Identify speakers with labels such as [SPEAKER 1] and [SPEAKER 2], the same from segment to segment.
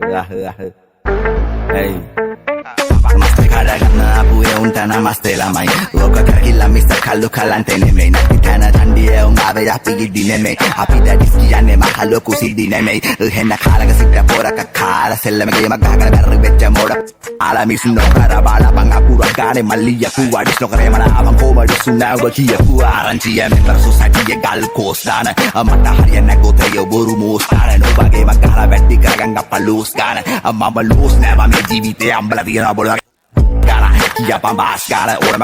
[SPEAKER 1] Hey. මස්ත කඩගන්න ආපු එවුන්ට නමස්තේ ළමයි. ලෝක කරකිලා මිස්ටර් කල්ලු කලන්තේ නෙමෙයි. නැති තැන ඡන්දිය උන් ආවේ අපි ගිඩි නෙමෙයි. අපි දැඩිස් කියන්නේ මහ ලොකු සිද්ධි නෙමෙයි. හෙන්න කාලක සිට පොරක කාලා සෙල්ලම ගේමක් ගහගෙන බැරි වෙච්ච මොඩ ආලා මිස් නොකර බලපන් අකුරක් ගානේ මල්ලිය පුවඩිස් නොකරේ මන ආවන් කොමඩි සුනාව කියපු ආරංචිය මෙම්බර් සොසයිටි එක ගල් කෝස් දාන මට හරියන්නේ ගොතේ බොරු මෝස් දාන නොබගේ මක් ගහලා වැටි කරගන් අප්පා ලූස් ගාන. මම ලූස් නෑ, මම මේ ජීවිතේ අම්බලා තියනවා බොල ගාන කියපන් බාස් ගාන ඕනම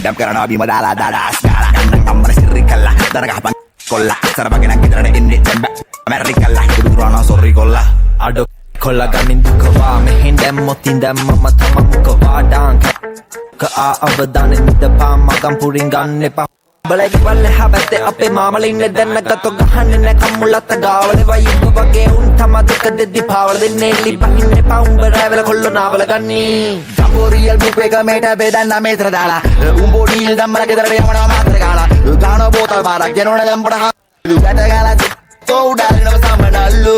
[SPEAKER 1] ඩම් කරනවා බිම දාලා දාලා ගාන ගන්න අම්මල සිරි කළා දර ගහපන් කොල්ලා සරබගෙන නම් ගෙදරට එන්නේ දැන් බෑ ඇමරිකල්ලා දුරනා සොරි කොල්ලා.
[SPEAKER 2] අඩෝ කොල්ලා ගනින් දුකවා මෙහෙන් දැම්මොත් ඉඳන් මම තම මුකවා ඩාන් ක ආ අවදානෙ නිදපා මගම් පුරින් ගන්න එපා. බලයි පල්ලෙහා පැත්තේ අපේ මාමල ඉන්නේ. දැන්න ගතො ගහන්නේ නැ කම්මුලත ගාවල වයි උඹ වගේ උන් තම දෙක දෙද්දි පාවල දෙන්නේ. එලි බහින්න එපා උඹ රෑවල කොල්ලෝ නාවල ගන්නේ.
[SPEAKER 1] ජම්බෝරියල් බුක් එක මේට බෙදන්න මේතර දාලා උඹෝ ඩීල් දම්මල ගෙදරට යවනවා මාතර ගාලා ගාන බෝතල් පාරක් ගෙනවන ගම්පට හා ගැට ගාලා තෝඩාරිනව සමනල්ලු.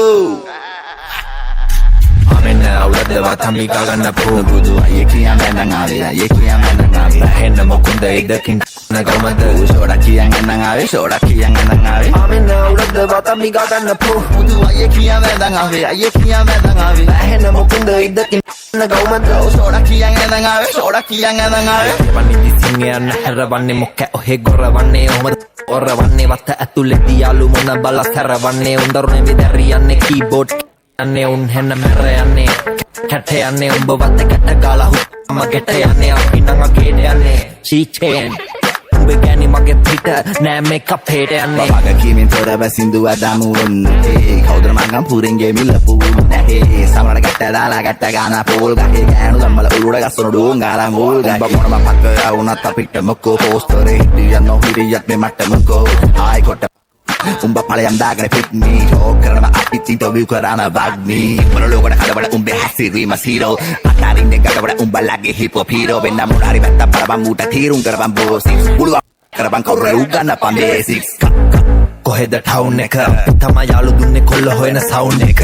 [SPEAKER 2] ආමෙන්න අවුලදවා තම්බි ගාගන්න පෝ.
[SPEAKER 1] බුදු අයියේ කියන් වැඳන් ආවේ, අයියේ කියන් වැඳන් ආවේ.
[SPEAKER 2] වැහෙන්න මොකුන්ද ඉදකින් ගොමද?
[SPEAKER 1] සෝඩා කියන් වැඳන් ආවේ, සෝඩා කියන් වැඳන් ආවේ.
[SPEAKER 2] ආමෙන්න අවුලදවා තම්බි ගාගන්න පෝ.
[SPEAKER 1] බුදු අයියේ කියන් වැඳන් ආවේ, අයියේ කියන් වැඳන් ආවේ.
[SPEAKER 2] වැහෙන්න මොකුන්ද ඉදකින් ගොමද?
[SPEAKER 1] සෝඩා කියන් වැඳන් ආවේ, සෝඩා කියන් වැඳන් ආවේ.
[SPEAKER 2] වන්නේ සිංහයන් හැරවන්නේ මොක ඔහෙ ගොරවන්නේ ඔහොම ඔරවන්නේ වත්ත ඇතුලේ යාලු මොන බල සැරවන්නේ උන්දරුනේ විදරියන්නේ කීබෝඩ් යන්නේ උන් හෙන්න මැර යන්නේ කැට යන්නේ උඹ වත්ත කැට ගාලා හුම්ම ගෙට යන්නේ අපි නම් අගේට යන්නේ චීචේන් උඹ ගෑණි මගේ පිට නෑ මේ කපේට යන්නේ.
[SPEAKER 1] වගකීමෙන් තොරව සින්දුව දමු ඒ කවුද මංගම් පුරින්ගේ මිල පුවුරු නැහේ සමරන ගැට දාලා ගැට ගාන පෝල් ගහේ ගෑනු දම්මල උළුඩ ගස්සන ඩෝන් ගාලා මූල් ගහේ. උඹ මොනම පක්ක වුණත් අපිට මොකෝ? පෝස්තරේ හිටියන් නොහිරියත් මේ මට මොකෝ? ආයි කොට උඹ ඵලයන් දාගෙන පිට්නි ෂෝක් කරනම අපිත් ඉන්ටර්විව් කරන වග්නි මොන ලෝකඩ කඩබඩ උඹේ හැසිරීම සීරෝ අතාරින්නේ ගඩබඩ උඹලගේ හිප් හොප් හීරෝ වෙන්න මොනාරි පැත්ත බලපන් මූට තීරුම් කරපන් බෝසික්ස් පුළුවන් කරපන් කවුරු උගන්නපන් බේසික්ස්.
[SPEAKER 2] කොහෙද ටවුන් එක? අපි තමයි යාළු දුන්නේ කොල්ල හොයන සවුන්ඩ් එක.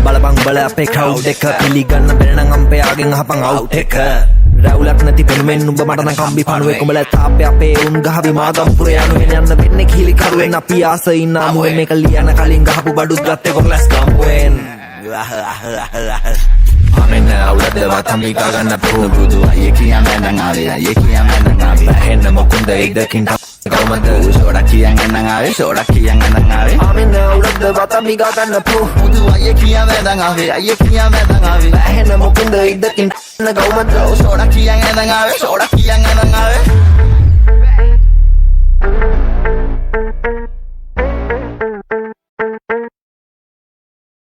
[SPEAKER 2] බලපන් උඹලා අපේ ක්‍රවුඩ් එක පිළිගන්න බැරි නම් අම්පයාගෙන් අහපන් අවුට් එක. රැවුලක් නැති පෙනුමෙන් උඹ මට නම් කම්බි පණුවෙක්. උඹලා තාප්පේ අපේ උන් ගහවි මාගම්පුර යනුවෙන් යන්න වෙන්නේ කීලි කරුවෙන්. අපි ආස ඉන්න ආමුවෙන් මේක ලියන කලින් ගහපු බඩුත් ගත්තේ කොරලස් ගම්මුවෙන්. ආමෙන්න අවුලදවා තම්බි ගාගන්න පෝ.
[SPEAKER 1] බුදු අයියේ කියන් වැඳන් ආවේ, අයියේ කියන් වැඳන් ආවේ.
[SPEAKER 2] වැහෙන්න මොකුන්ද ඉදකින් ගොමද?
[SPEAKER 1] සෝඩා කියන් වැඳන් ආවේ, සෝඩා කියන් වැඳන් ආවේ.
[SPEAKER 2] ආමෙන්න අවුලදවා තම්බි ගාගන්න පෝ.
[SPEAKER 1] බුදු අයියේ කියන් වැඳන් ආවේ, අයියේ කියන් වැඳන් ආවේ.
[SPEAKER 2] වැහෙන්න මොකුන්ද ඉදකින් ගොමද?
[SPEAKER 1] සෝඩා කියන් වැඳන් ආවේ, සෝඩා කියන් වැඳන් ආවේ.